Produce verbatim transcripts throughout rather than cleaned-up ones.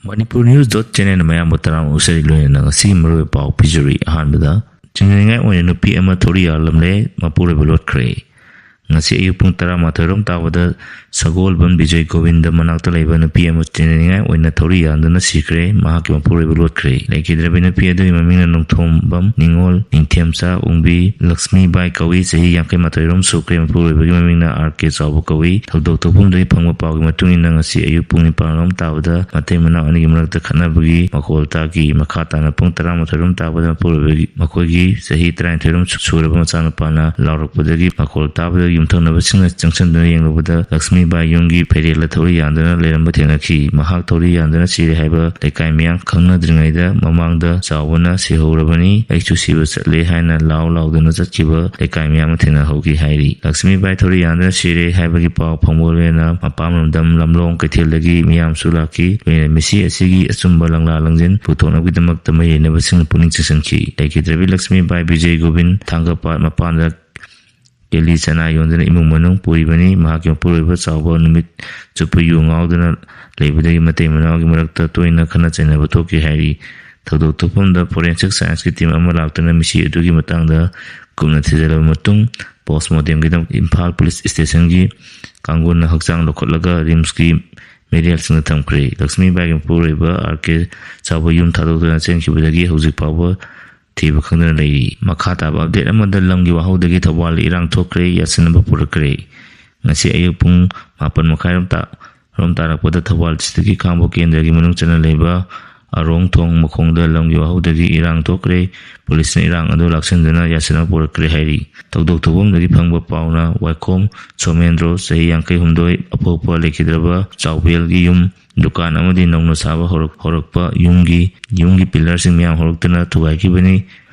Manipur News dot channel ꯃꯌꯥꯝꯕꯨ ꯇꯔꯥꯝꯅ ꯑꯣꯛꯆꯔꯤ, ꯂꯣꯏꯅꯅ ꯉꯁꯤꯒꯤ ꯃꯔꯨꯑꯣꯏꯕ ꯄꯥꯎ ꯄꯤꯖꯔꯤ꯫ ꯑꯍꯥꯟꯕꯗ, ꯆꯤꯡꯅꯅꯤꯡꯉꯥꯏ ꯑꯣꯏꯅ ꯅꯨꯄꯤ ꯑꯃ ꯊꯧꯔꯤ ꯌꯥꯜꯂꯝꯂꯦ, ꯃꯄꯨꯔꯣꯏꯕ ꯂꯣꯠꯈ꯭ꯔꯦ꯫ ꯉꯁꯤ ꯑꯌꯨꯛ ꯄꯨꯡ ꯇꯔꯥꯃꯥꯊꯣꯏ ꯔꯣꯝ ꯇꯥꯕꯗ ꯁꯒꯣꯜꯕꯟ ꯕꯤꯖꯣꯏ ꯒꯣꯕꯤꯟꯗ ꯃꯅꯥꯛꯇ ꯂꯩꯕ ꯅꯨꯄꯤ ꯑꯃ ꯆꯤꯡꯅꯅꯤꯡꯉꯥꯏ ꯑꯣꯏꯅ ꯊꯧꯔꯤ ꯌꯥꯟꯗꯨꯅ ꯁꯤꯈ꯭ꯔꯦ, ꯃꯍꯥꯛꯀꯤ ꯃꯄꯨꯔꯣꯏꯕ ꯂꯣꯠꯈ꯭ꯔꯦ꯫ ꯂꯩꯈꯤꯗ꯭ꯔꯕꯤ ꯅꯨꯄꯤ ꯑꯗꯨꯒꯤ ꯃꯃꯤꯡꯅ ꯅꯣꯡꯊꯣꯝꯕꯝ ꯅꯤꯉꯣꯜ ꯅꯤꯡꯊꯦꯝꯆꯥ ꯑꯣꯡꯕꯤ ꯂꯛꯁꯃꯤꯕꯥꯏ ꯀꯧꯏ, ꯆꯍꯤ ꯌꯥꯡꯈꯩ ꯃꯥꯊꯣꯏ ꯔꯣꯝ ꯁꯨꯈ꯭ꯔꯦ, ꯃꯄꯨꯔꯣꯏꯕꯒꯤ ꯃꯃꯤꯡꯅ ꯑꯥꯔ ꯀꯦ ꯆꯥꯎꯕ ꯀꯧꯏ꯫ ꯊꯧꯗꯣꯛ ꯊꯣꯛꯐꯝꯗꯒꯤ ꯐꯪꯕ ꯄꯥꯎꯒꯤ ꯃꯇꯨꯡ ꯏꯟꯅ ꯉꯁꯤ ꯑꯌꯨꯛ ꯄꯨꯡ ꯅꯤꯄꯥꯟ ꯔꯣꯝ ꯇꯥꯕꯗ ꯃꯇꯩ ꯃꯅꯥꯎ ꯑꯅꯤꯒꯤ ꯃꯔꯛꯇ ꯈꯠꯅꯕꯒꯤ ꯃꯈꯣꯜ ꯇꯥꯈꯤ꯫ ꯃꯈꯥ ꯇꯥꯅ ꯄꯨꯡ ꯇꯔꯥꯃꯥꯊꯣꯏ ꯔꯣꯝ ꯇꯥꯕꯗ ꯃꯄꯨꯔꯣꯏꯕꯒꯤ, ꯃꯈꯣꯏꯒꯤ ꯆꯍꯤ ꯇꯔꯥꯅꯤꯊꯣꯏ ꯔꯣꯝ ꯁꯨꯔꯕ ꯃꯆꯥꯅꯨꯄꯥꯅ ꯂꯥꯎꯔꯛꯄꯗꯒꯤ ꯃꯈꯣꯜ ꯇꯥꯕꯗ ꯌꯨꯝꯊꯪꯅꯕꯁꯤꯡꯅ ꯆꯪꯁꯤꯟꯗꯨꯅ ꯌꯦꯡꯂꯨꯕꯗ ꯂꯛꯁꯃꯤꯕꯥꯏ ꯌꯨꯝꯒꯤ ꯐꯩꯔꯦꯜꯗ ꯊꯧꯔꯤ ꯌꯥꯟꯗꯨꯅ ꯂꯩꯔꯝꯕ ꯊꯦꯡꯅꯈꯤ꯫ ꯃꯍꯥꯛ ꯊꯧꯔꯤ ꯌꯥꯟꯗꯨꯅ ꯁꯤꯔꯦ ꯍꯥꯏꯕ ꯂꯩꯀꯥꯏ ꯃꯤꯌꯥꯝ ꯈꯪꯅꯗ꯭ꯔꯤꯉꯩꯗ ꯃꯃꯥꯡꯗ ꯆꯥꯎꯕꯅ ꯁꯤꯍꯧꯔꯕꯅꯤ, ꯑꯩꯁꯨ ꯁꯤꯕ ꯆꯠꯂꯦ ꯍꯥꯏꯅ ꯂꯥꯎ ꯂꯥꯎꯗꯨꯅ ꯆꯠꯈꯤꯕ ꯂꯩꯀꯥꯏ ꯃꯤꯌꯥꯝꯅ ꯊꯦꯡꯅꯍꯧꯈꯤ ꯍꯥꯏꯔꯤ꯫ ꯂꯛꯁꯃꯤꯕꯥꯏ ꯊꯧꯔꯤ ꯌꯥꯟꯗꯨꯅ ꯁꯤꯔꯦ ꯍꯥꯏꯕꯒꯤ ꯄꯥꯎ ꯐꯪꯕ ꯂꯣꯏꯅꯅ ꯃꯄꯥꯝ ꯂꯝꯗꯝ ꯂꯝꯂꯣꯡ ꯀꯩꯊꯦꯜꯗꯒꯤ ꯃꯤꯌꯥꯝꯁꯨ ꯂꯥꯛꯈꯤ꯫ ꯂꯣꯏꯅꯅ ꯃꯤꯁꯤ ꯑꯁꯤꯒꯤ ꯑꯆꯨꯝꯕ ꯂꯪꯂꯥ ꯂꯪꯖꯤꯟ ꯄꯨꯊꯣꯛꯅꯕꯒꯤꯗꯃꯛꯇ ꯃꯔꯤ ꯂꯩꯅꯕꯁꯤꯡꯅ ꯄꯨꯛꯅꯤꯡ ꯆꯤꯡꯁꯤꯟꯈꯤ꯫ ꯂꯩꯈꯤꯗ꯭ꯔꯕꯤ ꯂꯛꯁꯃꯤꯕꯥꯏ ꯕꯤꯖꯣꯏ ꯒꯣꯕꯤꯟ ꯊꯥꯡꯒꯄꯥꯠ ꯃꯄꯥꯟꯗ ꯀꯦꯂꯤ ꯆꯅꯥ ꯌꯣꯟꯗꯨꯅ ꯏꯃꯨꯡ ꯃꯅꯨꯡ ꯄꯨꯔꯤꯕꯅꯤ꯫ ꯃꯍꯥꯛꯀꯤ ꯃꯄꯨꯔꯣꯏꯕ ꯆꯥꯎꯕ ꯅꯨꯃꯤꯠ ꯆꯨꯞꯄ ꯌꯨ ꯉꯥꯎꯗꯨꯅ ꯂꯩꯕꯗꯒꯤ ꯃꯇꯩ ꯃꯅꯥꯎꯒꯤ ꯃꯔꯛꯇ ꯇꯣꯏꯅ ꯈꯠꯅ ꯆꯩꯅꯕ ꯊꯣꯛꯈꯤ ꯍꯥꯏꯔꯤ꯫ ꯊꯧꯗꯣꯛ ꯊꯣꯛꯐꯝꯗ forensic scienceꯀꯤ team ꯑꯃ ꯂꯥꯛꯇꯨꯅ ꯃꯤꯁꯤ ꯑꯗꯨꯒꯤ ꯃꯇꯥꯡꯗ ꯀꯨꯞꯅ ꯊꯤꯖꯤꯜꯂꯕ ꯃꯇꯨꯡ, postmortemꯒꯤꯗꯃꯛ ꯏꯝꯐꯥꯜ police stationꯒꯤ ꯀꯥꯡꯕꯨꯅ ꯍꯛꯆꯥꯡ ꯂꯧꯈꯠꯂꯒ RIMSꯀꯤ ꯃꯤꯔꯦꯜꯁꯤꯡꯗ ꯊꯝꯈ꯭ꯔꯦ꯫ ꯂꯛꯁꯃꯤꯕꯥꯏꯒꯤ ꯃꯄꯨꯔꯣꯏꯕ ꯑꯥꯔ ꯀꯦ ꯆꯥꯎꯕ ꯌꯨꯝ ꯊꯥꯗꯣꯛꯇꯨꯅ ꯆꯦꯟꯈꯤꯕꯗꯒꯤ ꯍꯧꯖꯤꯛ ꯐꯥꯎꯕ ꯊꯤꯕ ꯈꯪꯗꯅ ꯂꯩꯔꯤ꯫ ꯃꯈꯥ ꯇꯥꯕ update ꯑꯃꯗ, ꯂꯝꯒꯤ ꯋꯥꯍꯧꯗꯒꯤ ꯊꯧꯕꯥꯜꯗ ꯏꯔꯥꯡ ꯊꯣꯛꯈ꯭ꯔꯦ, ꯌꯥꯁꯤꯟꯅꯕ ꯄꯨꯔꯛꯈ꯭ꯔꯦ꯫ ꯉꯁꯤ ꯑꯌꯨꯛ ꯄꯨꯡ ꯃꯥꯄꯟ ꯃꯈꯥꯏ ꯔꯣꯝ ꯇꯥ-, ꯔꯣꯝ ꯇꯥꯔꯛꯄꯗ ꯊꯧꯕꯥꯜ districtꯀꯤ ꯈꯥꯡꯉꯕꯣꯛ ꯀꯦꯟꯗ꯭ꯔꯒꯤ ꯃꯅꯨꯡ ꯆꯟꯅ ꯂꯩꯕ ꯑꯔꯣꯡ ꯊꯣꯡ ꯃꯈꯣꯡꯗ ꯂꯝꯒꯤ ꯋꯥꯍꯧꯗꯒꯤ ꯏꯔꯥꯡ ꯊꯣꯛꯈ꯭ꯔꯦ꯫ Policeꯅ ꯏꯔꯥꯡ ꯑꯗꯨ ꯂꯥꯛꯁꯤꯟꯗꯨꯅ ꯌꯥꯁꯤꯟꯅꯕ ꯄꯨꯔꯛꯈ꯭ꯔꯦ ꯍꯥꯏꯔꯤ꯫ ꯊꯧꯗꯣꯛ ꯊꯣꯛꯐꯝꯗꯒꯤ ꯐꯪꯕ ꯄꯥꯎꯅ, ꯋꯥꯏꯈꯣꯝ ꯁꯣꯃꯦꯟꯗ꯭ꯔꯣ, ꯆꯍꯤ ꯌꯥꯡꯈꯩ ꯍꯨꯝꯗꯣꯏ, ꯑꯄꯣꯛꯄ ꯂꯩꯈꯤꯗ꯭ꯔꯕ ꯆꯥꯎꯕꯦꯜꯒꯤ ꯌꯨꯝ, ꯗꯨꯀꯥꯟ ꯑꯃꯗꯤ ꯅꯧꯅ ꯁꯥꯕ ꯍꯧꯔꯛ-, ꯍꯧꯔꯛꯄ ꯌꯨꯝꯒꯤ, ꯌꯨꯝꯒꯤ pillarꯁꯤꯡ ꯃꯌꯥꯝ ꯍꯧꯔꯛꯇꯨꯅ ꯊꯨꯒꯥꯏꯈꯤꯕꯅꯤ꯫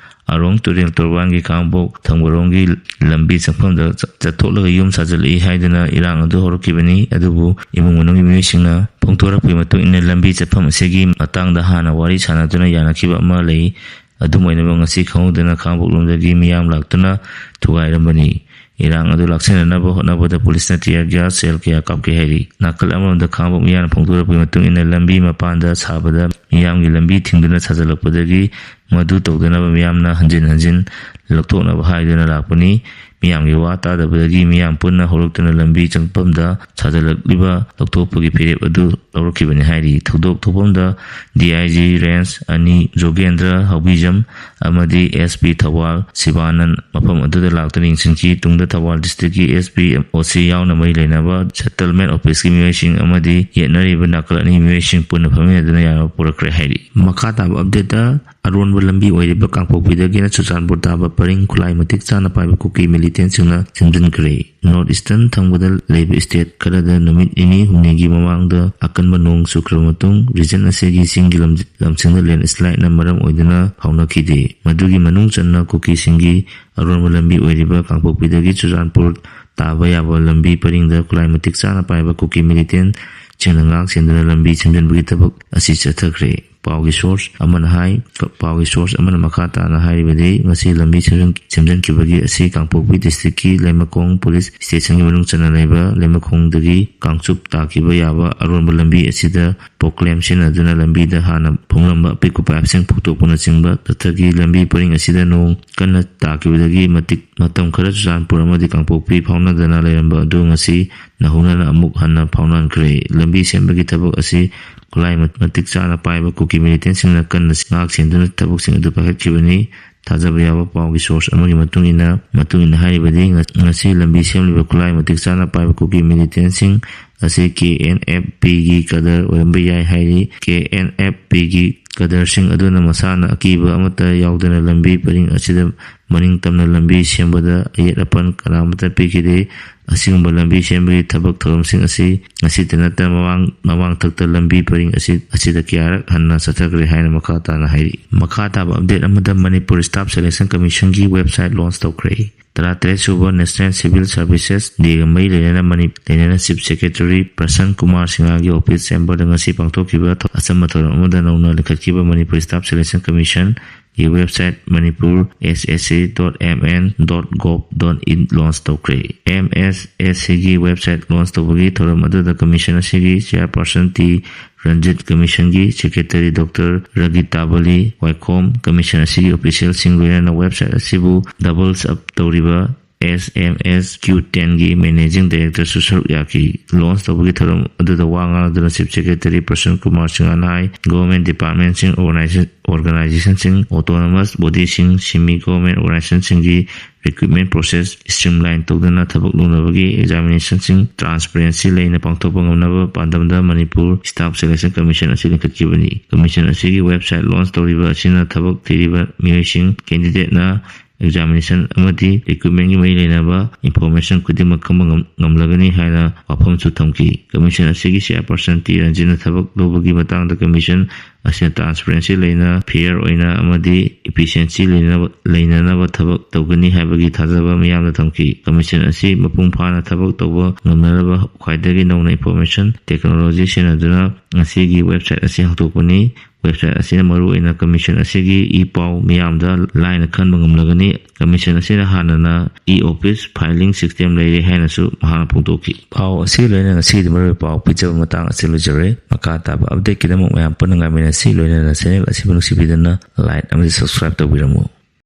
ꯑꯔꯣꯡ ꯇꯨꯔꯦꯜ ꯇꯣꯔꯕꯥꯟꯒꯤ ꯈꯥꯡꯉꯕꯣꯛ ꯊꯪꯕꯔꯣꯝꯒꯤ ꯂꯝꯕꯤ ꯆꯪꯐꯝꯗ ꯆ-, ꯆꯠꯊꯣꯛꯂꯒ ꯌꯨꯝ ꯁꯥꯖꯤꯜꯂꯛꯏ ꯍꯥꯏꯗꯨꯅ ꯏꯔꯥꯡ ꯑꯗꯨ ꯍꯧꯔꯛꯈꯤꯕꯅꯤ꯫ ꯑꯗꯨꯕꯨ ꯏꯃꯨꯡ ꯃꯅꯨꯡꯒꯤ ꯃꯤꯑꯣꯏꯁꯤꯡꯅ ꯐꯣꯡꯗꯣꯔꯛꯄꯒꯤ ꯃꯇꯨꯡ ꯏꯟꯅ, ꯂꯝꯕꯤ ꯆꯠꯐꯝ ꯑꯁꯤꯒꯤ ꯃꯇꯥꯡꯗ ꯍꯥꯟꯅ ꯋꯥꯔꯤ ꯁꯥꯟꯅꯗꯨꯅ ꯌꯥꯅꯈꯤꯕ ꯑꯃ ꯂꯩ꯫ ꯑꯗꯨꯝ ꯑꯣꯏꯅꯃꯛ, ꯉꯁꯤ ꯈꯪꯍꯧꯗꯅ ꯈꯥꯡꯉꯕꯣꯛꯂꯣꯝꯗꯒꯤ ꯃꯤꯌꯥꯝ ꯂꯥꯛꯇꯨꯅ ꯊꯨꯒꯥꯏꯔꯝꯕꯅꯤ꯫ ꯏꯔꯥꯡ ꯑꯗꯨ ꯂꯥꯛꯁꯤꯟꯅꯅꯕ ꯍꯣꯠꯅꯕꯗ ꯄꯨꯂꯤꯁꯅ tear gas shell ꯀꯌꯥ ꯀꯥꯞꯈꯤ ꯍꯥꯏꯔꯤ꯫ ꯅꯥꯀꯜ ꯑꯃꯔꯣꯝꯗ ꯈꯥꯡꯉꯕꯣꯛ ꯃꯤꯌꯥꯝꯅ ꯐꯣꯡꯗꯣꯔꯛꯄꯒꯤ ꯃꯇꯨꯡ ꯏꯟꯅ, ꯂꯝꯕꯤ ꯃꯄꯥꯟꯗ ꯁꯥꯕꯗ ꯃꯤꯌꯥꯝꯒꯤ ꯂꯝꯕꯤ ꯊꯤꯡꯗꯨꯅ ꯁꯥꯖꯤꯜꯂꯛꯄꯗꯒꯤ ꯃꯗꯨ ꯇꯧꯗꯅꯕ ꯃꯤꯌꯥꯝꯅ ꯍꯟꯖꯤꯟ ꯍꯟꯖꯤꯟ ꯂꯧꯊꯣꯛꯅꯕ ꯍꯥꯏꯗꯨꯅ ꯂꯥꯛꯄꯅꯤ꯫ ꯃꯤꯌꯥꯝꯒꯤ ꯋꯥ ꯇꯥꯗꯕꯗꯒꯤ ꯃꯤꯌꯥꯝ ꯄꯨꯟꯅ ꯍꯧꯔꯛꯇꯨꯅ ꯂꯝꯕꯤ ꯆꯪꯐꯝꯗ ꯁꯥꯖꯤꯜꯂꯛꯂꯤꯕ ꯂꯧꯊꯣꯛꯄꯒꯤ ꯐꯤꯔꯦꯞ ꯑꯗꯨ ꯂꯧꯔꯛꯈꯤꯕꯅꯤ ꯍꯥꯏꯔꯤ꯫ ꯊꯧꯗꯣꯛ ꯊꯣꯛꯐꯝꯗ D I G Range ꯑꯅꯤ ꯖꯣꯒꯦꯟꯗ꯭ꯔ ꯍꯧꯕꯤꯖꯝ ꯑꯃꯗꯤ S P ꯊꯧꯕꯥꯜ ꯁꯤꯕꯥꯅꯟ ꯃꯐꯝ ꯑꯗꯨꯗ ꯂꯥꯛꯇꯨꯅ ꯌꯦꯡꯁꯤꯟꯈꯤ꯫ ꯇꯨꯡꯗ Thoubal districtꯀꯤ S P, M O C ꯌꯥꯎꯅ ꯃꯔꯤ ꯂꯩꯅꯕ settlement officeꯀꯤ ꯃꯤꯑꯣꯏꯁꯤꯡ ꯑꯃꯗꯤ ꯌꯦꯠꯅꯔꯤꯕ ꯅꯥꯀꯜ ꯑꯅꯤ ꯃꯤꯑꯣꯏꯁꯤꯡ ꯄꯨꯟꯅ ꯐꯝꯃꯤꯟꯅꯗꯨꯅ ꯌꯥꯅꯕ ꯄꯨꯔꯛꯈ꯭ꯔꯦ ꯍꯥꯏꯔꯤ꯫ ꯃꯈꯥ ꯇꯥꯕ updateꯇ ꯑꯔꯣꯟꯕ ꯂꯝꯕꯤ ꯑꯣꯏꯔꯤꯕ ꯀꯥꯡꯄꯣꯛꯄꯤꯗꯒꯤꯅ ꯆꯨꯔꯆꯥꯟꯄꯨꯔ ꯇꯥꯕ ꯄꯔꯤꯡ ꯈꯨꯠꯂꯥꯏ ꯃꯇꯤꯛ ꯆꯥꯅ ꯄꯥꯏꯕ ꯀꯨꯀꯤ militantꯁꯤꯡꯅ ꯁꯦꯝꯖꯤꯟꯈ꯭ꯔꯦ꯫ North Eastern ꯊꯪꯕꯗ ꯂꯩꯕ state ꯈꯔꯗ ꯅꯨꯃꯤꯠ ꯅꯤꯅꯤ ꯍꯨꯝꯅꯤꯒꯤ ꯃꯃꯥꯡꯗ ꯑꯀꯟꯕ ꯅꯣꯡ ꯆꯨꯈ꯭ꯔꯕ ꯃꯇꯨꯡ region ꯑꯁꯤꯒꯤ ꯆꯤꯡꯒꯤ ꯂꯝ-, ꯂꯝꯁꯤꯡꯗ landslideꯅ ꯃꯔꯝ ꯑꯣꯏꯗꯨꯅ ꯐꯥꯎꯅꯈꯤꯗꯦ꯫ ꯃꯗꯨꯒꯤ ꯃꯅꯨꯡ ꯆꯟꯅ ꯀꯨꯀꯤꯁꯤꯡꯒꯤ ꯑꯔꯣꯟꯕ ꯂꯝꯕꯤ ꯑꯣꯏꯔꯤꯕ ꯀꯥꯡꯄꯣꯛꯄꯤꯗꯒꯤ ꯆꯨꯔꯆꯥꯟꯄꯨꯔ ꯇꯥꯕ ꯌꯥꯕ ꯂꯝꯕꯤ ꯄꯔꯤꯡꯗ ꯈꯨꯠꯂꯥꯏ ꯃꯇꯤꯛ ꯆꯥꯅ ꯄꯥꯏꯕ ꯀꯨꯀꯤ militantꯁꯤꯡꯅ ꯉꯥꯛ ꯁꯦꯟꯗꯨꯅ ꯂꯝꯕꯤ ꯁꯦꯝꯖꯤꯟꯕꯒꯤ ꯊꯕꯛ ꯑꯁꯤ ꯆꯠꯊꯈ꯭ꯔꯦ꯫ ꯄꯥꯎꯒꯤ source ꯑꯃꯅ ꯍꯥꯏ, ꯄꯥꯎꯒꯤ source ꯑꯃꯅ ꯃꯈꯥ ꯇꯥꯅ ꯍꯥꯏꯔꯤꯕꯗꯤ, ꯉꯁꯤ ꯂꯝꯕꯤ ꯁꯦꯝꯖꯤꯟ-, ꯁꯦꯝꯖꯤꯟꯈꯤꯕꯒꯤ ꯑꯁꯤ ꯀꯥꯡꯄꯣꯛꯄꯤ districtꯀꯤ ꯂꯩꯃꯈꯣꯡ police stationꯒꯤ ꯃꯅꯨꯡ ꯆꯟꯅ ꯂꯩꯕ ꯂꯩꯃꯈꯣꯡꯗꯒꯤ ꯀꯥꯡꯆꯨꯞ ꯇꯥꯈꯤꯕ ꯌꯥꯕ ꯑꯔꯣꯟꯕ ꯂꯝꯕꯤ ꯑꯁꯤꯗ ꯄꯣꯀ꯭ꯂꯦꯝ ꯁꯤꯖꯤꯟꯅꯗꯨꯅ ꯂꯝꯕꯤꯗ ꯍꯥꯟꯅ ꯐꯨꯝꯂꯝꯕ ꯑꯄꯤꯛꯄ pipeꯁꯤꯡ ꯐꯨꯛꯇꯣꯛꯄꯅꯆꯤꯡꯕ ꯆꯠꯊꯈꯤ꯫ ꯂꯝꯕꯤ ꯄꯔꯤꯡ ꯑꯁꯤꯗ ꯅꯣꯡ ꯀꯟꯅ ꯇꯥꯈꯤꯕꯗꯒꯤ ꯃꯇꯤꯛ, ꯃꯇꯝ ꯈꯔ ꯆꯨꯔꯆꯥꯟꯄꯨꯔ ꯑꯃꯗꯤ ꯀꯥꯡꯄꯣꯛꯄꯤ ꯐꯥꯎꯅꯗꯅ ꯂꯩꯔꯝꯕ ꯑꯗꯨ ꯉꯁꯤ ꯅꯧꯍꯧꯅꯅ ꯑꯃꯨꯛ ꯍꯟꯅ ꯐꯥꯎꯅꯍꯟꯈ꯭ꯔꯦ꯫ ꯂꯝꯕꯤ ꯁꯦꯝꯕꯒꯤ ꯊꯕꯛ ꯑꯁꯤ ꯈꯨꯠꯂꯥꯏ ꯃ-, ꯃꯇꯤꯛ ꯆꯥꯅ ꯄꯥꯏꯕ ꯀꯨꯀꯤ militantꯁꯤꯡꯅ ꯀꯟꯅ ꯉꯥꯛ ꯁꯦꯟꯗꯨꯅ ꯊꯕꯛꯁꯤꯡ ꯑꯗꯨ ꯄꯥꯏꯈꯠꯈꯤꯕꯅꯤ꯫ ꯊꯥꯖꯕ ꯌꯥꯕ ꯄꯥꯎꯒꯤ source ꯑꯃꯒꯤ ꯃꯇꯨꯡ ꯏꯟꯅ, ꯃꯇꯨꯡ ꯏꯟꯅ ꯍꯥꯏꯔꯤꯕꯗꯤ, ꯉ-, ꯉꯁꯤ ꯂꯝꯕꯤ ꯁꯦꯝꯂꯤꯕ ꯈꯨꯠꯂꯥꯏ ꯃꯇꯤꯛ ꯆꯥꯅ ꯄꯥꯏꯕ ꯀꯨꯀꯤ militantꯁꯤꯡ ꯑꯁꯤ K N F Pꯒꯤ cadre ꯑꯣꯏꯔꯝꯕ ꯌꯥꯏ ꯍꯥꯏꯔꯤ꯫ K N F Pꯒꯤ cadreꯁꯤꯡ ꯑꯗꯨꯅ ꯃꯁꯥꯅ ꯑꯀꯤꯕ ꯑꯃꯠꯇ ꯌꯥꯎꯗꯅ ꯂꯝꯕꯤ ꯄꯔꯤꯡ ꯑꯁꯤꯗ ꯃꯅꯤꯡ ꯇꯝꯅ ꯂꯝꯕꯤ ꯁꯦꯝꯕꯗ ꯑꯌꯦꯠ ꯑꯄꯟ ꯀꯅꯥꯃꯠꯇ ꯄꯤꯈꯤꯗꯦ꯫ ꯑꯁꯤꯒꯨꯝꯕ ꯂꯝꯕꯤ ꯁꯦꯝꯕꯒꯤ ꯊꯕꯛ ꯊꯧꯔꯝꯁꯤꯡ ꯑꯁꯤ ꯉꯁꯤꯇ ꯅꯠꯇꯅ ꯃꯃꯥꯡ, ꯃꯃꯥꯡꯊꯛꯇ ꯂꯝꯕꯤ ꯄꯔꯤꯡ ꯑꯁꯤ, ꯑꯁꯤꯗ ꯀꯌꯥꯔꯛ ꯍꯟꯅ ꯆꯠꯊꯈ꯭ꯔꯦ ꯍꯥꯏꯅ ꯃꯈꯥ ꯇꯥꯅ ꯍꯥꯏꯔꯤ꯫ ꯃꯈꯥ ꯇꯥꯕ update ꯑꯃꯗ, Manipur Staff Selection Commissionꯒꯤ website launch ꯇꯧꯈ꯭ꯔꯦ꯫ ꯇꯔꯥꯇꯔꯦꯠ ꯁꯨꯕ National Civil Services Dayꯒ ꯃꯔꯤ ꯂꯩꯅꯅ ꯃꯅꯤ-, ꯂꯩꯅꯅ Chief Secretary ꯄ꯭ꯔꯁꯟ ꯀꯨꯃꯥꯔ ꯁꯤꯡꯍꯒꯤ office chamberꯗ ꯉꯁꯤ ꯄꯥꯡꯊꯣꯛꯈꯤꯕ ꯊꯧ-, ꯑꯆꯝꯕ ꯊꯧꯔꯝ ꯑꯃꯗ ꯅꯧꯅ ꯂꯤꯡꯈꯠꯈꯤꯕ ꯃꯅꯤꯄꯨꯔ Staff Selection Commission ꯒꯤ website manipur S S C dot M N dot gov dot in launch ꯇꯧꯈ꯭ꯔꯦ꯫ M S S C ꯒꯤ website launch ꯇꯧꯕꯒꯤ ꯊꯧꯔꯝ ꯑꯗꯨꯗ commission ꯑꯁꯤꯒꯤ chairperson T ꯔꯟꯖꯤꯠ, commission ꯒꯤ secretary Doctor ꯔꯒꯤꯇꯥꯕꯂꯤ ꯋꯥꯏꯈꯣꯝ, commission ꯑꯁꯤꯒꯤ official ꯁꯤꯡ ꯂꯣꯏꯅꯅ website ꯑꯁꯤꯕꯨ doubles up ꯇꯧꯔꯤꯕ S M S Q ten ꯒꯤ managing director ꯁꯨ ꯁꯔꯨꯛ ꯌꯥꯈꯤ꯫ Launch ꯇꯧꯕꯒꯤ ꯊꯧꯔꯝ ꯑꯗꯨꯗ ꯋꯥ ꯉꯥꯡꯗꯨꯅ Chief Secretary ꯄ꯭ꯔꯁꯟ ꯀꯨꯃꯥꯔ ꯁꯤꯡꯍꯅ ꯍꯥꯏ, government department ꯁꯤꯡ, organization, organization ꯁꯤꯡ, autonomous body ꯁꯤꯡ, semi government organization ꯁꯤꯡꯒꯤ recruitment process streamline ꯇꯧꯗꯨꯅ ꯊꯕꯛ ꯂꯧꯅꯕꯒꯤ examination ꯁꯤꯡ transparency ꯂꯩꯅ ꯄꯥꯡꯊꯣꯛꯄ ꯉꯝꯅꯕ ꯄꯥꯟꯗꯝꯗ ꯃꯅꯤꯄꯨꯔ Staff Selection Commission ꯑꯁꯤ ꯂꯤꯡꯈꯠꯈꯤꯕꯅꯤ꯫ Commission ꯑꯁꯤꯒꯤ website launch ꯇꯧꯔꯤꯕ ꯑꯁꯤꯅ ꯊꯕꯛ ꯊꯤꯔꯤꯕ ꯃꯤꯑꯣꯏꯁꯤꯡ, candidate ꯅ examination ꯑꯃꯗꯤ recruitment ꯒꯤ ꯃꯔꯤ ꯂꯩꯅꯕ information ꯈꯨꯗꯤꯡꯃꯛ ꯈꯪꯕ ꯉꯝ-, ꯉꯝꯂꯒꯅꯤ ꯍꯥꯏꯅ ꯋꯥꯐꯝꯁꯨ ꯊꯝꯈꯤ꯫ Commission ꯑꯁꯤꯒꯤ chairperson T ꯔꯟꯖꯤꯠꯅ ꯊꯕꯛ ꯂꯧꯕꯒꯤ ꯃꯇꯥꯡꯗ commission ꯑꯁꯤꯅ transparency ꯂꯩꯅ, fair ꯑꯣꯏꯅ ꯑꯃꯗꯤ efficiency ꯂꯩꯅꯕ, ꯂꯩꯅꯅꯕ ꯊꯕꯛ ꯇꯧꯒꯅꯤ ꯍꯥꯏꯕꯒꯤ ꯊꯥꯖꯕ ꯃꯤꯌꯥꯝꯗ ꯊꯝꯈꯤ꯫ Commission ꯑꯁꯤ ꯃꯄꯨꯡ ꯐꯥꯅ ꯊꯕꯛ ꯇꯧꯕ ꯉꯝꯅꯅꯕ ꯈ꯭ꯋꯥꯏꯗꯒꯤ ꯅꯧꯅ information technology ꯁꯤꯖꯤꯟꯅꯗꯨꯅ ꯉꯁꯤꯒꯤ website ꯑꯁꯤ ꯍꯧꯗꯣꯛꯄꯅꯤ꯫ Website ꯑꯁꯤꯅ ꯃꯔꯨꯑꯣꯏꯅ commission ꯑꯁꯤꯒꯤ e-ꯄꯥꯎ ꯃꯤꯌꯥꯝꯗ ꯂꯥꯏꯅ ꯈꯟꯕ ꯉꯝꯂꯒꯅꯤ꯫ Commission ꯑꯁꯤꯅ ꯍꯥꯟꯅꯅ e-office filing system ꯂꯩꯔꯦ ꯍꯥꯏꯅꯁꯨ ꯃꯍꯥꯛꯅ ꯐꯣꯡꯗꯣꯛꯈꯤ꯫ ꯄꯥꯎ ꯑꯁꯤꯒ ꯂꯣꯏꯅꯅ ꯉꯁꯤꯒꯤꯗꯤ ꯃꯔꯨꯑꯣꯏꯕ ꯄꯥꯎ ꯄꯤꯖꯕ ꯃꯇꯥꯡ ꯑꯁꯤ ꯂꯣꯏꯖꯔꯦ꯫ ꯃꯈꯥ ꯇꯥꯕ update ꯀꯤꯗꯃꯛ ꯃꯌꯥꯝ ꯄꯨꯟꯅ ꯉꯥꯏꯃꯤꯟꯅꯁꯤ꯫ ꯂꯣꯏꯅꯅ channel ꯑꯁꯤꯕꯨ ꯅꯨꯡꯁꯤꯕꯤꯗꯨꯅ like ꯑꯃꯗꯤ subscribe ꯇꯧꯕꯤꯔꯝꯃꯨ꯫